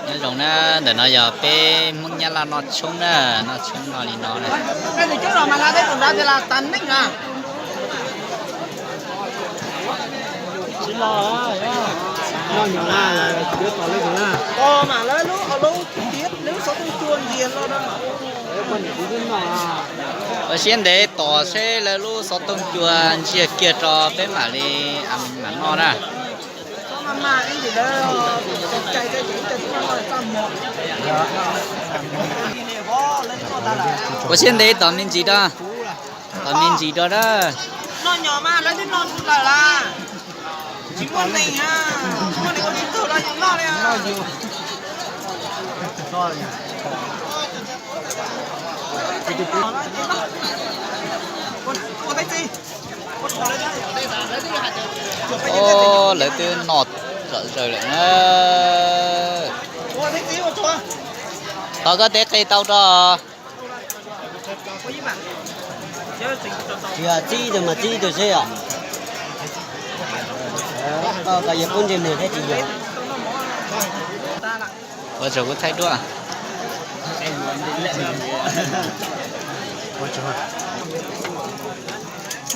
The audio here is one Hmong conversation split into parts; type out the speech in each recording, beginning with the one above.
Nyob zoo na, ntawm no yog peb Hmoob Nyab Laj noj tshoob na, noj tshoob noj li no na. Ua siab ntev tos seb lawv lub xov tooj cua ntsiag kiag tso peb mam li mam noj na. Ua siab ntev tos me ntsis rau, tos me ntsis rau na. Lawv twb noj zom zaws lawm na. Thov koj teb qe tau tso. Tsis yog txib tus mas txib tus seb yom. Koj yog kub ntsej muag thiab tsis yog. Ua tsaug kuv thaij duab.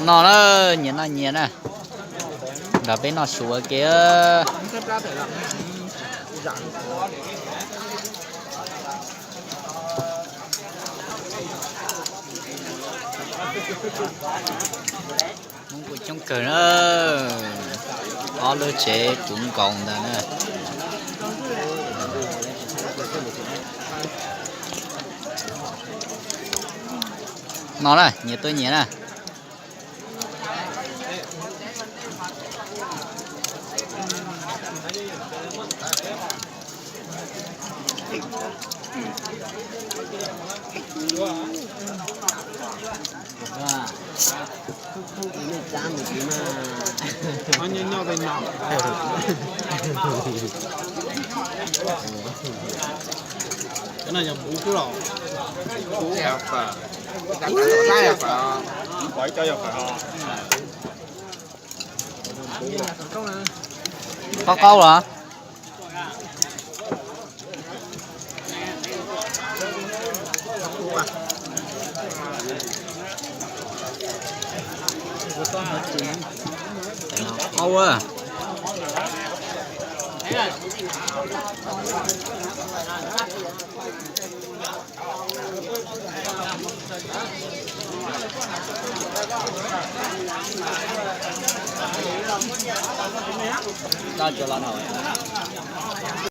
Noj na, nyias noj nyias na. Nrog peb noj su ua ke. Hmoob kuj coob kawg na, ob lub tsev puv nkaus ntawd na. No na, nyias tuaj nyias na. Qaub qaub los? Qaub a.